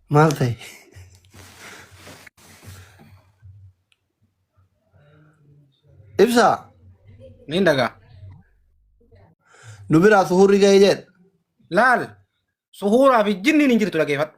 Maal ta'e? Ibsaa Niin dhagaa. nu biraa suhurri ga'ee jedhe. Laal suhuuraa fi jinniin hin jirtu dhageeffadhu.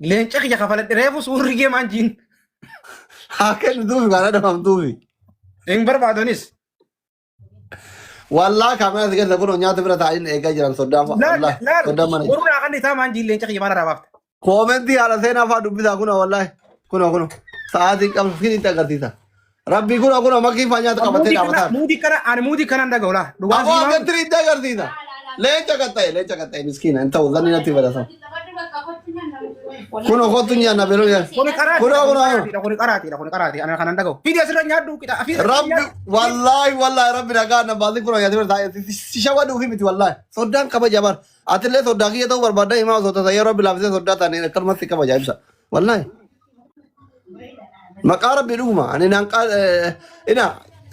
Leenca kiyya kafaladhe reefu suurri kee maan jiin. Haa kennu duufi kaana dhabamtuufi. Hin barbaadonis. Wallaa kaameraa si keessa kunoo nyaata bira taa'anii eegaa jiran soddaan fa'a. Laal Wallaahi laal soddaan mana jira. boruu naa kan isaa maan jiin leenca kiyya maal irraa baafte. Koomentii haadha seenaa fa'aa dubbisaa kunoo wallaahi kunoo kunoo sa'aatiin qabdu fiitti agarsiisa. Rabbii kunoo kunoo makii fa'aa nyaata qabatee Muudii kana dhaabataa. muudii kana ani muudii kana hin dhaga'u laa dhugaa Aboo sii maal. akkatti itti agarsiisa. Leenca qaxxa'e leenca qaxxa'e miskiina hin ta'u zanni natti badasa. Kunoo kottu nyaanna beeloo nyaanna. Kuni qaraatiidha Kunoo kuni kunoo. qaraatiidha kuni qaraatiidha kuni qaraatiidha ana kanan dhaga'u. Fidi asirra nyaadhu qixa afi Rabbi wallaahi wallaahi rabbi nagaa na baasin kunoo nyaatee bira si shawaduufi miti wallaahi. Soddaan kabaja bar. Atillee soddaa kiyya ta'uu barbaadda himaa osoo tasa yeroo rabbi laaffisee soddaa taane akkanumatti si kabaja ibsa. Wallaahi. Maqaa rabbii dhuguma ani naan ina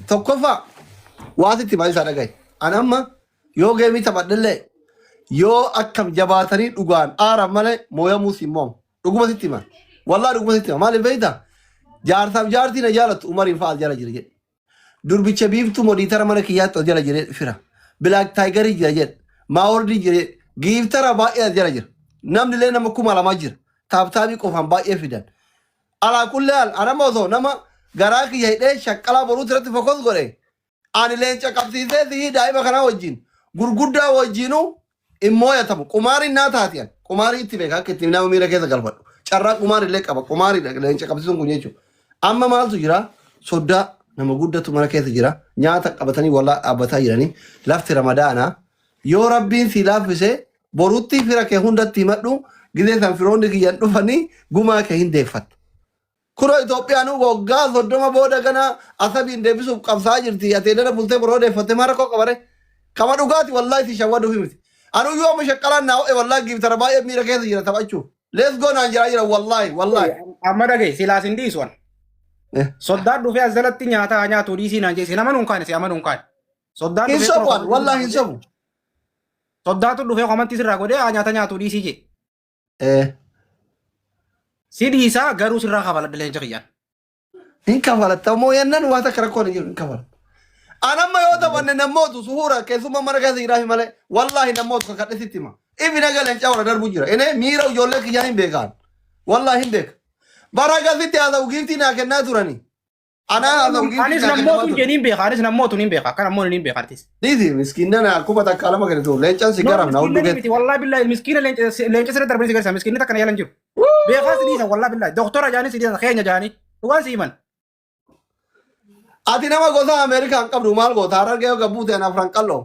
tokkoffaa waa sitti maal isaa dhagaye. Ani amma yoo geemii taphadhellee yoo akkam jabaatanii dhugaan aaran malee mooyamuu siin mo'amu. Dhuguma sitti hima. Wallaahi dhuguma sitti hima. Maaliif beektaa? Jaarsaaf jaartii na jaalattu Umariin fa'aa jala jira jedhe. Durbicha biiftuu modiitara mana kiyyaatti ol jala jiree fira. Bilaak taayigarii jira jedhe. Maawordii jira jedhe. Giiftara baay'ee as jala jira. Namni illee nama 2000 jira. Taaptaabii qofaan baay'ee fidan. Alaa kullee al anama osoo nama garaa kiyya hidhee shaqqalaa boruutti irratti fokos godhe Ani leenca qabsiisee sihii daa'ima kanaa wajjin gurguddaa wajjinuu hin mooyatamu. Qumaariin naa taati ani. Qumaarii itti beeka akka itti nama miira keessa galfadhu. Carraa qumaarii illee qaba. Qumaariidha leenca qabsiisuun kun jechuudha. Amma maaltu jira? Soddaa nama guddatu mana keessa jira. Nyaata qabatanii walaa dhaabbataa jiranii. Lafti ramadaanaa. Yoo rabbiin sii laaffise borutti fira kee hundatti himadhu. Gizee san firoonni kiyyan dhufanii gumaa kee hin deeffatta. Kunoo Itoophiyaanuu waggaa 30 booda gana Asabiin deebisuuf qabsaa'aa jirti. Ati edana bultee boroo deeffatte maa rakkoo qabare? Kama dhugaati wallaahi si shawwaduufi miti. Anuyyuu amma shaqqalaan naa ho'e wallaahi giiftara baay'ee miira keessa jira taphachuuf. Let's go naan jedhaa jira wallaahi wallaahi. Amma dhagaye silaas hin dhiisu an. Soddaan dhufee as jalatti nyaata haa nyaatu dhiisii naan jedhe si amanuun kaane si amanuun kaane. Soddaan Hin dhufee sobu kunoo an wallaahi hin sobu. Soddaatu dhufee komantii sirraa godhee haa nyaata nyaatu dhiisii jedhe. Si dhiisaa garuu sirraa kafaladha leenca kiyyaan. Hin kafalatta moo yennaan waa takka rakkoon hin jiru hin kafalatta. An amma yoo taphanne nammootu suhuura keessummaa mana keessa jiraafi malee wallaahi nammootu kakadhe sitti hima. Ifi naga leencaa warra darbu jira. Ine miira ijoollee kiyyaa hin beekaan. Wallaahi hin beeka. Bara gasitti haasa'u giiftii naa kennaa turanii. Anaa haasa'u giiftii Anis naa kennamaa nammootu ture. jedhiin beeka. Anis nammootu niin beeka. Akka nammoonni niin beeka artis. Dhiisi miskiinna na kuma takka lama kennitu leencaan si No garam na miskiinna hudduu ni keessa. miti. Wallahi billahi miskiina leenca leenca sirra darbanii si garsiisa. Miskiinni takka na jalan jiru. Beekaa si dhiisa wallahi billahi. Doktora jaanii si dhiisa keenya jaanii. Dhugaan si himan. Ati nama gosa Ameerikaa hin qabdu maal goota harargee yoo gabbuute ana afran qalloo.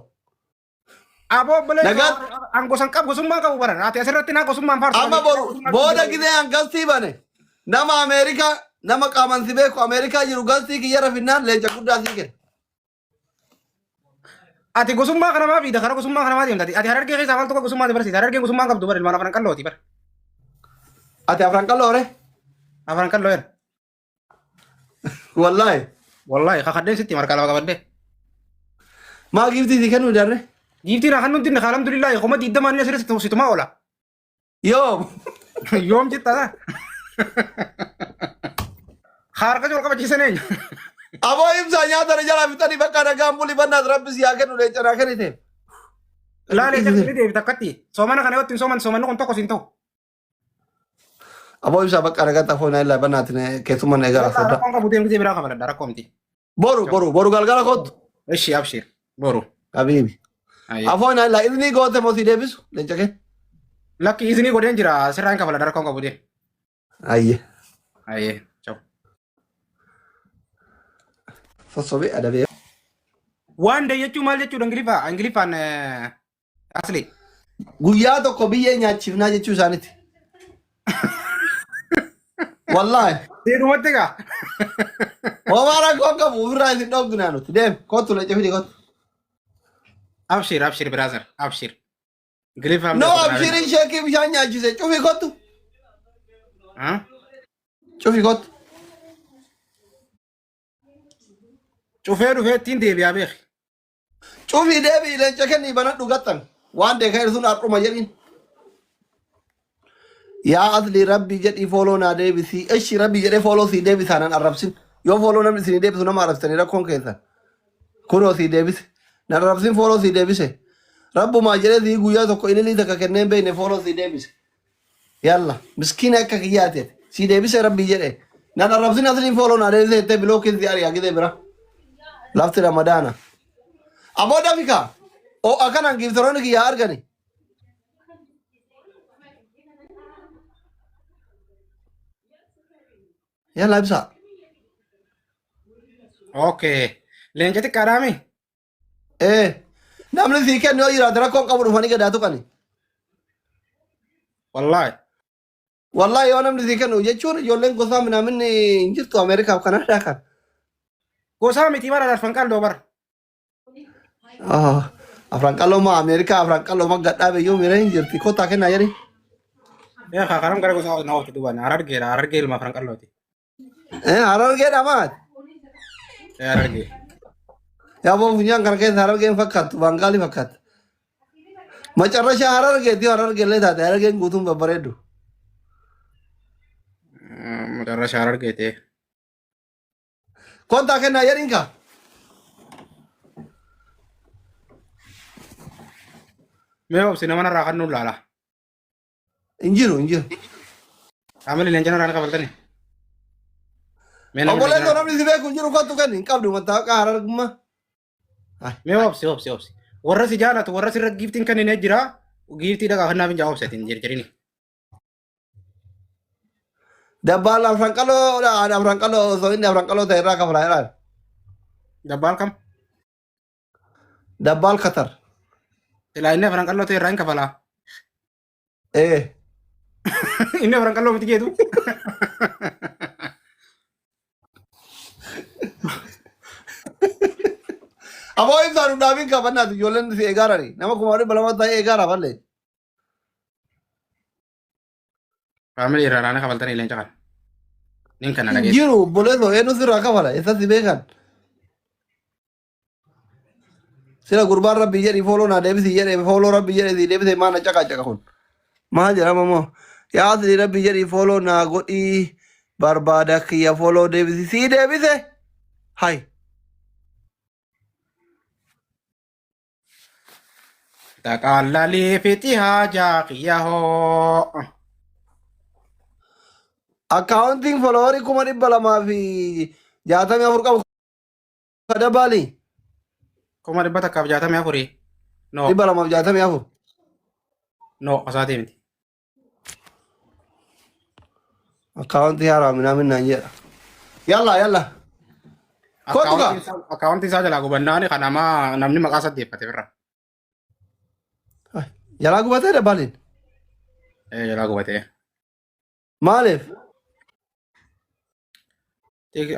Aboo obboleessa Nagaan an gosan qabu gosummaa qabu baran. Ati asirratti naa gosummaan faarsu amma malee. boru Gosummaa booda qabu. gizee an gastii bane nama Ameerikaa nama qaaman si beeku Ameerikaa jiru gastii kiyyarra finnaan leenca guddaa sii kenna. Ati gosummaa kana maa fiida? Karaa gosummaa kana maa deemta? Ati harargee keessaa maal tokko gosummaa ati barsiisa? Harargeen gosummaa hin qabdu bara ilmaan afran qallooti bara. Ati afran qalloo ree? Afran qalloo jedha. Wallaahi. Wallaahi kakadheen sitti markaa lafa qabadhee. Maa giiftii sii kennuu darre? Giiftiin haa kennuun dinne alhamdulillaahi 20,000 inni asirratti situmaa oola. Yoom? Yoom jetta dha? Harka wal qabachiisan eenyu? Aboo ibsaa nyaata na jalaa fixanii bakka nagaan buli bannaas rabbi si haa kennu leenca naa kennite. Laalee jalli deebita akkatti. Soomana kana yoo ittiin sooman soomanni kun tokko siin ta'u. Aboo ibsaa bakka nagaa xafoo naa illaa bannaatiin keessummaa na eegala sodaa. Rakkoon qabu deemtee biraa kafaladha rakkoo miti. Boru boru boru galgala kottu. Ishi abshir boru. Habiibi. Ayyee. Afoo naa illaa iznii goote moo si deebisu leenca kee. Lakki isinii godheen jira sirraa hin kafaladha rakkoon qabu deem. Ayyee. Ayyee. Ciao. Sossobee adabee. Waan day jechuun maal jechuudha Ingiliffaa? Ingiliffaan asli. Guyyaa tokko biyyee nyaachifnaa jechuu isaaniiti. Wallaahi. Seerumatti egaa. Homaa rakkoo hin qabu ofirraa isin dhoofginaa nuti. Deem kottu leenca fidi kottu. Abshir abshir brother abshir. Ingiliffaan No beeku brother. abshiriin sheekii bishaan nyaachise cufi kottu. Cufi kottu. Cufee dhufee ittiin deebi'aa beeki. Cufii deebi'i leenca kennii banadhu gaxxan. Waan deekaa sun har'uma jedhiin. Yaa asli rabbi jedhii follow naa deebisii. Eshi rabbi jedhee follow sii deebisaa nan arrabsin. Yoo follow namni isinii deebisu nama arrabsitanii rakkoon keessan. Kunoo sii deebise. Nan arrabsin follow sii deebise. Rabbumaa jedhee sii guyyaa tokko ililii takka kennee hin beekne follow sii deebise. Yalla miskiina akka kiyyaa ta'e sii deebise rabbi jedhee. Nan arrabsin asliin follow naa deebise jettee bilookiin si ari'a gidee bira. Lafti ramadaana. Aboo dafika. O'a kanaan giiftaroonni kiyyaa argani. Yalla ibsaa. Okay. Leenca xiqqaadhaami? Ee. Namni sii kennu yoo jiraate rakkoon qabu dhufanii gadaa tuqani. Wallaahi. Wallahi yoo namni sii kennu jechuun ijoolleen gosaa minaaminni hin jirtu Ameerikaaf Kanaadaa kan. Gosaa miti bara arfan qaldoo bara. Ah, Afran qal'oo maa Ameerikaa afran qal'oo ma gadhaa biyyuu miira hin jirti. Kottaa kennaa jedhi. Ee karam gara gosaa na oofti duuba harargeedha harargee ilma afran qal'ooti. Eh, Harargeedha maat. Ee harargee. Yaa boo funyaan kana keessa harargeen fakkaattu baangaalii fakkaatti. Macarrashaa harargeetti harargee illee taate harargeen guutuun babbareeddu. Macarrashaa harargeeti. Kottaa kennaa jedhiin kaa. Mee obsi nama narraa kan nuun laala. Hin jiru hin jiru. Qaamni leenca narraa ni kafaltani. Mee namni Obboleessoo leenca namni si beeku hin jiru kottu kenni hin qabdu mattaawaqaa harargummaa. Mee obsi obsi obsi. Warra si jaalatu warra sirra giiftiin kenninee jira. Giiftii dhagaa kennaaf hin jaa obseetiin jirjirini. Dabbaal afran qaloo afran qaloo osoo inni afran qaloo ta'e irraa kafalaa jedhaan. Dabbaal kam? Dabbaal Qatar. Silaa inni afran qalloo ta'e irraa hin kafalaa. Ee. Inni afran qalloo miti jeetu. Aboo ibsaa nu dhaabiin qabannaati ijoolleen si eegaarani. Nama 200,000 ta'e eegaara ballee. Faamilii irraa raana kafaltanii leenca kana. Nin kana Hin dhageessa. jiru obboleessoo eenyu sirraa kafala eessa si beekan. Sila gurbaan rabbi jedhi fooloo naa deebisi jedhe fooloo rabbi jedhe si deebise maa na caqa caqa kun. Maal jedhama moo yaa asli rabbi jedhi fooloo naa godhii barbaada kiyya fooloo deebisi sii deebise. Hay. Taqallalii fixi haajaa kiyya hoo. Akkaawuntiin foloowarii 264,000 qabu kadabaali 164,000. No, 264. no, asaatii miti. Akkaawuntii haaraa minaamin naan jedha. Yalla yalla. Kootu kaa. Akkaawuntiin isaa jalaa gubannaani kan namaa namni maqaa isaa deeffate birra. Jalaa gubatee dabaaliin. Ee jalaa gubatee. Maaliif?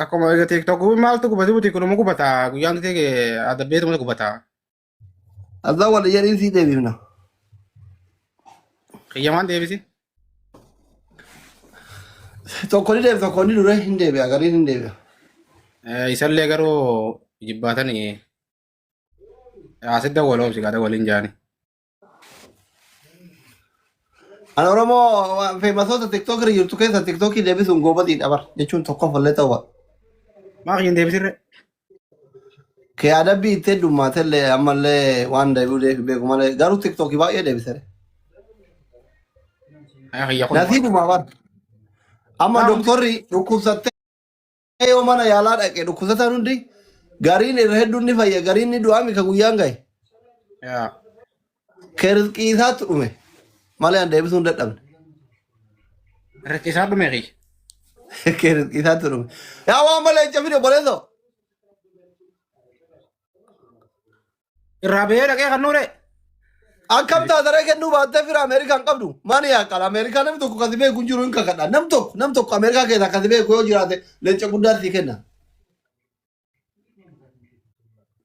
Akkuma egaa TikTok maaltu gubate buti kunuma gubata guyyaan ta'e adabbeetuma gubata. Azaa wal jedhiin sii deebifna. Qiyyamaan deebisi. Tokko ni deebi tokko ni dure hin deebi'a gariin hin deebi'a. Isallee garuu jibbaatanii asidda wal oomsi gaada waliin jaani. Ani Oromoo feemasoota tiktookii jirtu keessa tiktookii deebisuun goobasiidha bar jechuun tokkoffallee ta'u ba'a. Maa kiyyan deebisirre? Kee adabbii itti heddummaatellee ammallee waan deebi'u deebi beeku malee garuu tiktookii baay'ee deebisere. Kiyya kun. Nasiibuma bar. Amma Naam. doktorri dhukkubsattee yoo mana yaalaa dhaqe dhukkubsataan hundi gariin irra hedduun ni fayya gariin ni du'aa mika guyyaan gahe. Yaa. Kee rizqii isaatti dhume malee an deebisuu hin dadhabne. Rizqii isaa dhume kiyya. Kee rizqii isaatti dhume. Yaa waan malee hin cabine obboleessoo. Irraa bahee dhaqee kan nuure. Akkam taataree kennuu baattee fira Ameerikaan qabdu. Maani yaaqala Ameerikaa namni tokko kasi beeku hin jiru hin kakadha. Nam tokko nam tokko Ameerikaa keessaa kasi beeku yoo jiraate leenca guddaa sii kenna.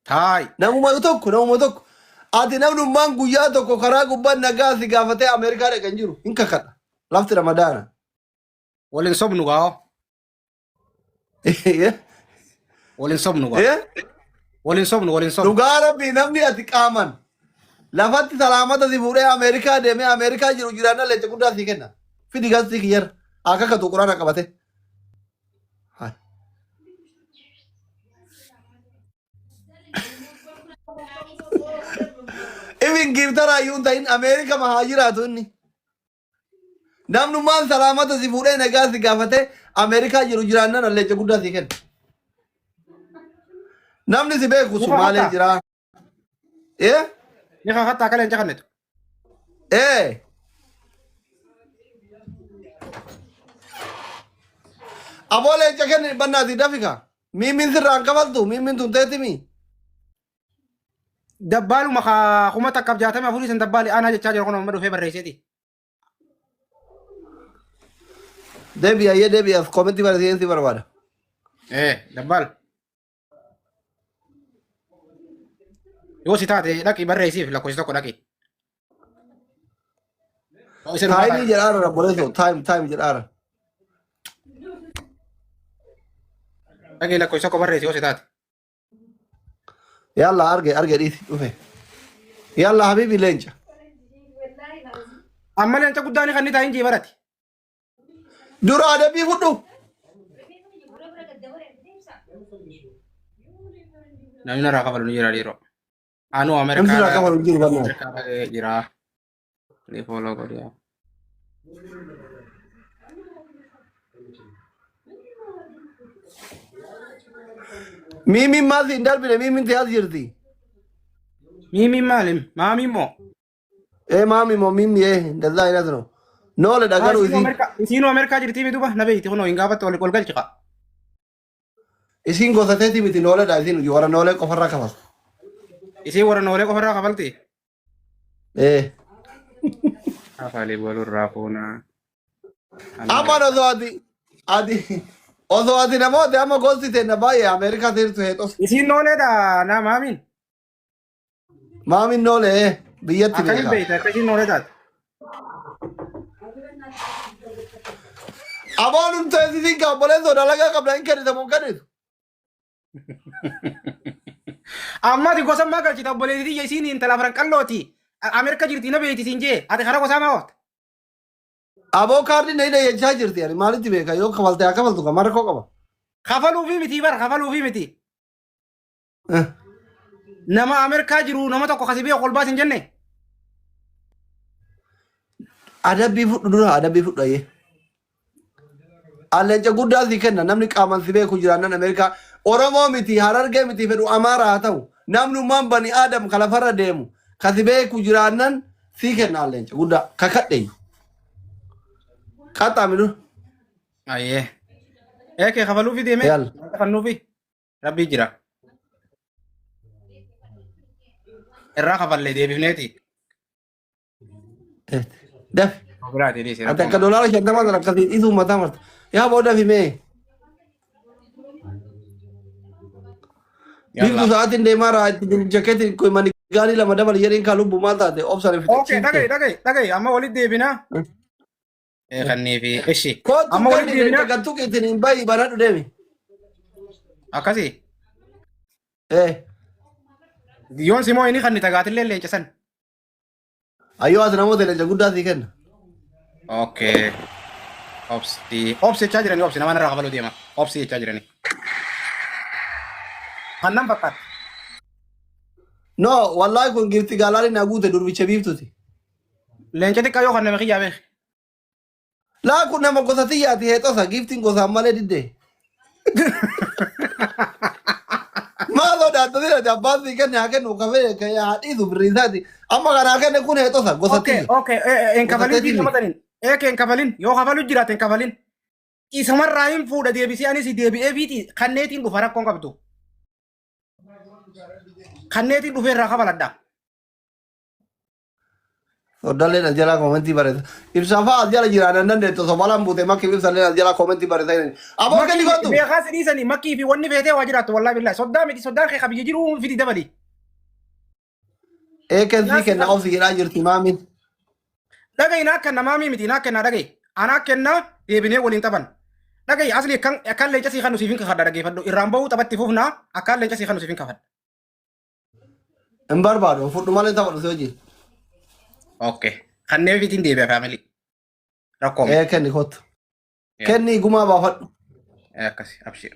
Taay. Namuma tokko namuma tokko. Ati namnummaan guyyaa tokko karaa gubbaan nagaa si gaafatee Ameerikaa dhaqe hin jiru hin kakadha. Lafti Ramadaana. Waliin sobnu gaa'oo. Waliin sobnu gaa. Waliin sobnu waliin sobnu. Dhugaa rabbii namni ati qaaman lafatti salaamata si fuudhee Ameerikaa deemee Ameerikaa jiru jiraannaa leenca guddaa sii kenna. Fidi gastii kiyyarra. Akka katu quraana qabate. Hai. Ibin giiftaraa iyyuu hin ta'in Ameerika ma haa jiraatu inni. Namnummaan salaamata si fuudhee nagaa si gaafatee Ameerikaa jiru jiraannan alleecha guddaa si kenna. Namni si beeku Ni Sumaalee kakattaa? jira. Eh? Ni kakattaa akka leenca kennitu. Eh? Aboo leenca kenni bannaati dafika. Miimiin sirraa hin kafaltu miimiin tun teetimi. Dabbaaluma 1064 san dabbaali aanaa jechaa jira kun amma dhufee barreesseeti. Deebi ayyee deebi as koomentii barreessee si barbaada. Ee dabbaal. Yoo si taate dhaqi barreessiif lakkoofsa tokko dhaqi. Yoo isa dhugaa Taayimii taate. jedhaara rabboleessoo taayim taayim jedhaara. Dhaqi lakkoofsa tokko barreessi yoo si taate. Yalla arge arge dhiisi dhufe. Yalla habibi leenca. Amma leenca guddaan kan inni taa'in jee barati. Dura adabbii fudhu. Namni narraa kafalu ni jira dhiiroo. Anuu Namni sirraa Ameerikaadha. kafalu hin jiru bannaa. Ameerikaadha jira. Ni follow godhi. Miimiin maal siin darbine miimiin tiyaas jirti. Miimiin maalim? Maamiin moo? Ee maami moo miimi ee ndazaa hin asno. Noole dhagaruu Isiinuu isii. Ameerikaa isiinuu Ameerikaa jirtii mi duba na beeyti kunoo hin gaafatte ol ol galchi qa. Isiin gosa teeti miti nooledha isiin warra noolee qofarraa kafalti. Isiin warra noolee qofarraa kafalti. Ee. Kafalee walirraa fuunaa. Amma osoo ati osoo ati namoota amma gosti teenna baay'ee Ameerikaa teertu heexos. Isiin nooleedha na maamiin. Maamin noolee biyyatti Akkamiin beeka. beekta akka isiin noolee taate? Aboon hin teessisiin ka obboleessoo dalagaa qabda hin kennita moo hin kennitu? Amma ati gosa ammaa galchita obboleettii tiyya isiin intala afran qallooti. Ameerika jirti na beekti siin jee ati karaa gosaa maa oofta? Aboo kaardiin na hidha jechaa jirti ani maalitti beeka yoo kafalte haa kafaltu kan rakkoo qaba. Kafaluufii miti bara kafaluufii miti. Eh. Nama Ameerikaa jiru nama tokko kasi beeku ol baas hin jenne. Adabbii fudhu dura adabbii fudhu ayyee. Alleenca guddaa si kenna namni qaamaan si beeku jiraannan Ameerikaa Oromoo miti Harargee miti fedhu Amaaraa haa ta'u namnummaan bani Aadam ka lafarra deemu ka si beeku jiraannan si kenna alleenca guddaa kakadhe qaxxaami dura. Ayyee. Eekee kafaluufi deemee. Yalla. Kafannuufi. Rabbii jira. Irraa kafallee deebifneeti. Dafi. Biraati dhiisi Ati akka rakkoon. doolaara 50 sana akkasii dhiisuu mataa marta. Yaa boo dafi mee. Biiftuu Yalla. sa'aatiin deemaa raa itti jakeetiin mani gaarii lama dabali jedhiin kaa lubbu maal taate obsaan Okay, dhaga'i dhaga'i dhaga'i amma walitti deebinaa. Kannii fi ishi. Kootu Amma walitti kenni deebinaa. gattuu keetiin hin bayi banadhu deemi. Akkasii. Eh. Yoon simoo inni kan tagaatillee leenca san. Ayyoo ati namoota leenca guddaa sii kenna. Okay. Obsi. Obsi jechaa jiranii obsi nama narraa kafaluu deema. Obsi jechaa jiranii. Kan nam fakkaata. No wallaahi kun giifti gaalaarii naa guute durbicha biiftuti. Leenca xiqqaa yoo kan nama kiyyaa beek. Laa kun nama gosa tiyyaati heexosa giiftiin gosaan malee diddee. Maal sodaatanii ati abbaan sii kenne haa kennu kafee kee haa dhiisu birrii isaati. Amma kan haa kenne kun heexosa gosa Okay, tiyya. okay. Hin Gosa kafalin teetii fi qabataniin. Eeke hin kafalin. Yoo kafalu jiraate hin kafalin. Isumarraa hin fuudha deebisee anis deebi'ee fiiti kanneetiin dhufa rakkoon qabdu. Kanneetiin dhufee irraa kafaladha. Soddalleen as jalaa koomentii barreessa. Ibsaa fa'aa as jala jiraan hin dandeettu osoo balaan buute makkiif ibsalleen as jalaa koomentii barreessa. Aboo kenni Makkii kottu. beekaa si dhiisanii makkii fi wanni feetee waa jiraattu wallaahi billaahi soddaa miti soddaan kee kabiyya jiruu fidi dabali. Eekan sii Naas kenna obsi jedhaa jirti maamiin. Dhaga'i naa kenna maamii miti naa kenna dhaga'i anaa kenna deebinee waliin taphan. Dhaga'i asli akkan akkaan leenca sii kannu siif hin kafadha dhaggeeffadhu irraan bahuu taphatti fufnaa akkaan leenca sii kannu siif hin kafadha. Hin barbaadu fudhu malee taphadhu si wajjin. Okay. Kanneen fitiin deebi'a faamilii. Rakkoo miti. Ee, kenni, kottu. Kenni, gumaa baafadhu. Akkasi, abshir.